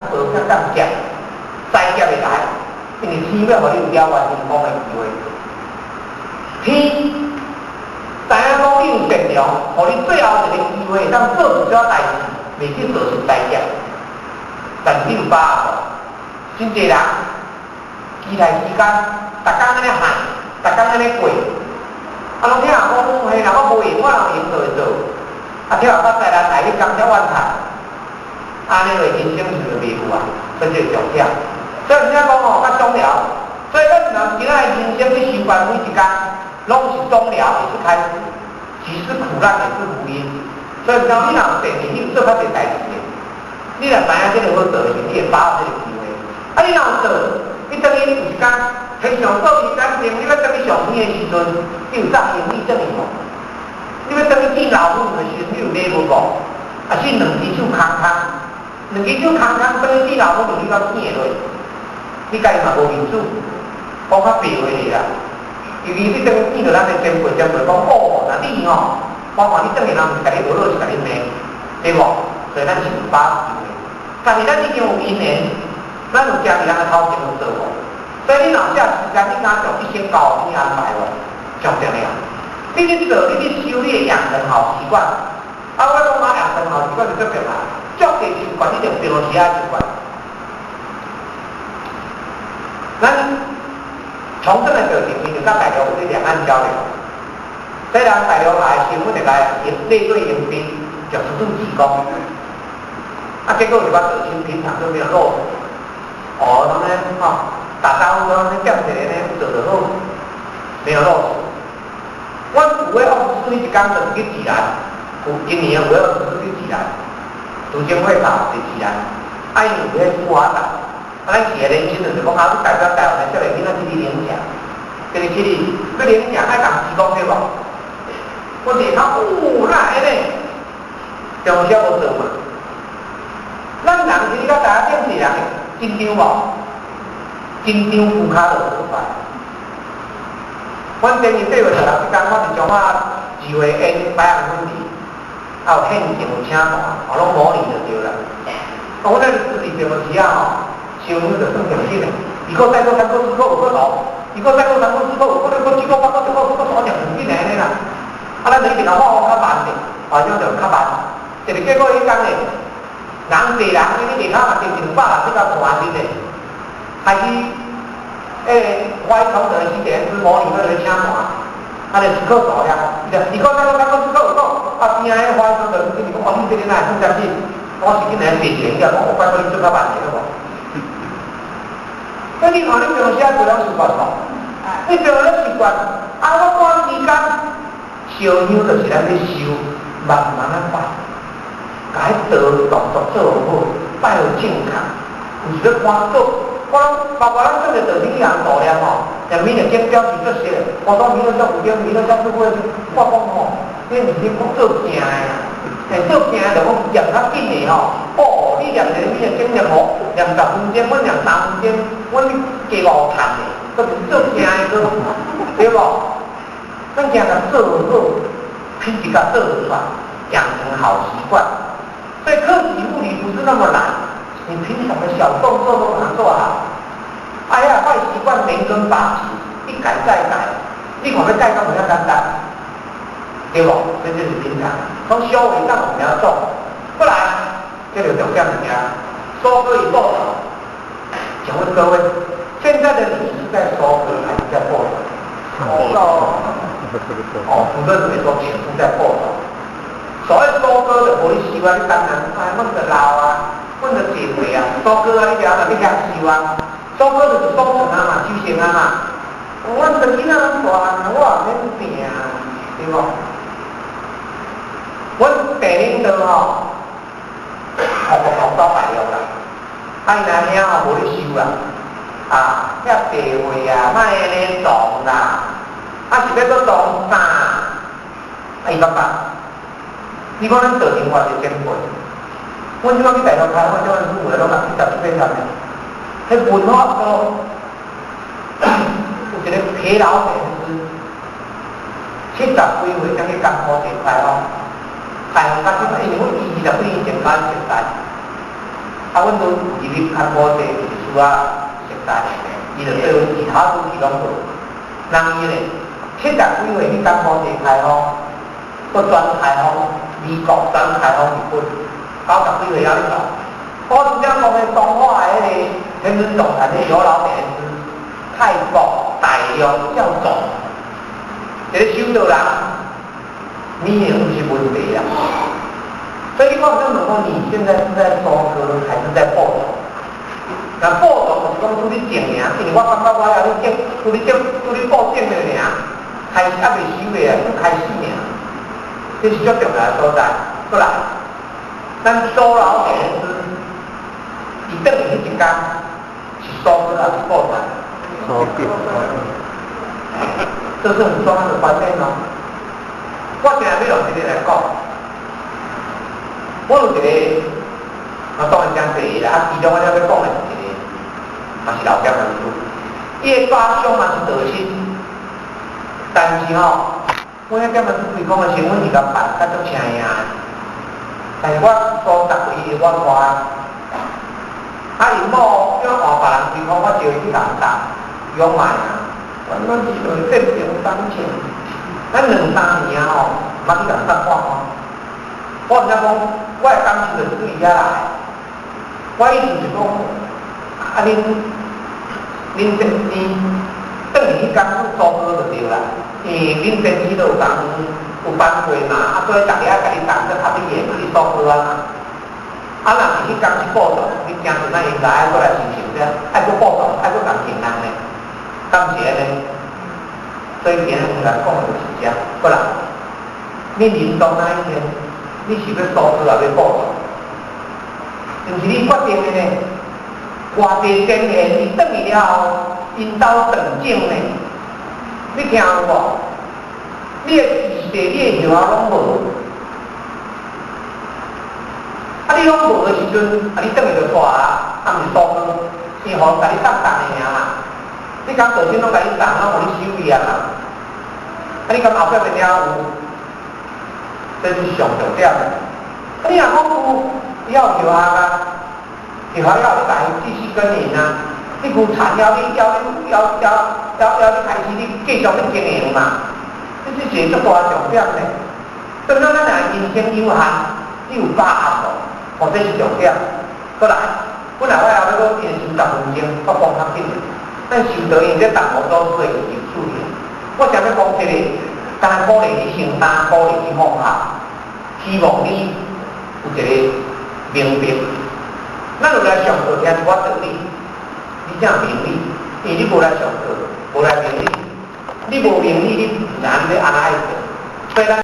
無較感激，災劫會來，因為天欲予你有了完成功的機會。天知影講你有善良，予你最後一個機會，當做一小代誌，袂去造成災劫。但是你有把握無？真濟人期待時間，逐工按呢喊，逐工按呢過，啊，攏聽人講，嘿，若我無閒，我若有閒就會做。啊，跳後到災難來，彼工才怨嘆，按呢落人生是就袂有啊，這就是重點。所以毋才講吼，較重要。所以咱人今仔人生去修觀每一工，攏是終了也是開始，即使苦難也是福音。所以講，你若有善念，你有做較濟代誌的。你若知影這个好做的時，你會把握這个機會。啊，你若有做，你等於有一工天上做伊干淨，你欲轉去上天的時陣，你有送行李轉去無？你欲轉去見老母的時陣，你有禮物無？啊，是兩隻手空空，兩隻手空空，轉去見老母，你敢見會落？你家己嘛無面子，講較白話咧啦。尤其你轉去見著咱的前輩，前輩講哦，若你吼，我看你轉去人毋是共你學落，是共你罵，對無？所以咱是有把握機會。但是咱已經有因緣，咱有行佇人的頭前有做無？所以你若有這時間，你敢將一生交予天安排無？上重要。你去做，你去修，你會養成好習慣。啊，我講啊，養成好習慣就足重要。足濟習慣，你著平常時仔習慣。咱從這個就前，就佮大陸有這兩岸交流。雖然大陸來新聞會來列隊迎賓，就是做志工。啊，結果就把德清平常都沒有露。哦，他們吼打招呼攏咧點一个呢，做就好，沒有露。阮有的往事一工就是去宜蘭，有今年有的往事去宜蘭，杜精會考佇宜蘭，啊，因有彼富華島，啊，咱去的年輕人就講啊，你代表台灣來少年囡仔去領獎，就是去去領獎愛共志工對無？我一看，哦，哪會按呢？中小無做嘛？咱人是你較知影頂濟人會緊張無？緊張龜跤就無快。阮頂日8月16這工，我佇彰化2月演白楊分離，啊有現場有請團，哦攏模擬就對啦。啊，我咧自己節目時啊吼，燒香就算上緊的，一個三個三個四個五個六，一個三個三個四個五個六個七個八個九個十個十個兩緊的按呢啦。啊，咱就一直共發較慢的，好像就較慢。一個結果彼工呢，人濟人，你下跤嘛接近100人，比較大陣的，開始，我從頭時陣是模擬彼個請團，啊，就一個數了，伊就一個三個三個四個五個，啊邊仔彼花從頭就是講，哦，你這个哪會算這樣子？我是緊來提前了，講我拜託你做較慢點好無？所以你看，你平常時做了習慣無？你做了習慣，啊，我趕時間燒香就是咱咧修，慢慢仔拜，共彼道動作做好，拜予正確。有時咧看做，我包括咱做個道場去人度念吼，念彌勒經表示足熟，我講彌勒像有經，彌勒像做過，我講吼，你毋是講做正的啦，欸，做正的就講念較緊的吼。哦，你念一個彌勒經念五，念10分鐘，阮念3分鐘，阮加五趁的，都是做正的做，對無？咱定共做好，品質共做出來，養成好習慣。所以克己復禮不是那麼難，你平常的小動作都把它做好。哎呀，壞習慣連根拔起，一改再改，你看欲改敢無遐簡單，對無？這就是平常，從修為上我們要做，不然這個重點物件，收割與播種。請問各位，現在的你是在收割還是在播種？哦，無論怎麼說，全部在播種。所謂收割就無你收啊，你當然哎，阮就老啊，阮就謝歲啊，收割啊，你就阿去遐收啊。收割就是收成啊嘛，收成啊嘛。阮就囡仔攏大漢，我也免拼，對無？阮地領導吼，互國同胞大陸啦，啊𪜶阿兄吼無咧收啦，啊，遐地位啊，莫按呢撞啦，啊是欲閣撞啥？啊伊感覺，你看咱道場偌濟前輩，阮這擺去大陸開會，這擺師傅攏67歲了呢，彼文化課有一個疲勞禪師，70幾歲才去江湖地開放，開放到這擺，因為阮20幾年前甲伊熟識，啊，阮都入去柬埔寨就是需要熟悉，伊就對阮其他都去攏無。人伊咧七十幾歲去柬埔寨開荒，閣轉開荒美國，轉開荒日本，90幾歲猶咧做。我拄才講的彰化的彼個天孫總壇的尤老點師，泰國大量教宗，這個修道人，年齡毋是問題啦。所以我想問講，你現在是在收割還是在播種？那播種就是講拄咧種爾，因為我感覺我猶咧種，拄咧種，拄咧播種的爾，開始猶未收的啊，才開始爾，這是足重要的所在。過來，咱蘇老點師，伊轉去彼一工是收割還是播種？收割。這是很重要的觀念哦。我現在欲用這個來講，我有一個，啊當然真濟啦，啊其中我了欲講的是一個，嘛是老劍門師，伊的家鄉嘛是道士，但是吼，阮遐劍門師開講的時，阮是共辦甲足請的，但是我所十幾歲我帶，啊𪜶某欲換別人開講，我招伊去共送，伊講莫啊，阮攏是為變成當前，咱兩三年啊吼，毋捌去共送看看。我毋知講，我的感受就是對伊遐來。我意思是講，啊恁先生轉去彼工去收割就對啦，因為恁先生都有共有班過嘛，啊所以逐个愛共你送做較你的嘛，你收割啊嘛。啊，若是彼工是播種，你驚陣仔應該愛閣來申請這，愛閣播種，愛閣共停人呢？敢毋是按呢？所以今日來講的就是這，過來，你臨終那一天，你是欲收割抑欲播種？毋是你決定的呢？偌濟先賢，伊轉去了後，𪜶兜斷種呢？你聽有無？你的知識、你的葉仔攏無，啊！你攏無的時陣，啊！你轉去就帶啊，啊毋是收割，伊予共你送送的爾嘛？你講道親攏共你送，攏予你收去啊嘛？啊！你敢後壁邊了有？這是上重點。啊！你若講有，你要葉啊，葉啊了後，你家己繼續耕耘啊。你有田了，你要你要要要要你開始你繼續去經營嘛？這是一個足大重點呢。當咱咱若人生有限，你有把握無？哦，這是重點。過來，本來我後欲閣練修10分鐘，我講較緊。咱修道院這達摩祖師的藝術的，我想欲講這個，當然鼓勵你承擔，鼓勵你放下，希望你有一個明白。咱有來上課聽一寡道理，你才明理。因為你無來上課，無來明理，你無明理，你毋知你欲按怎愛做。所以咱。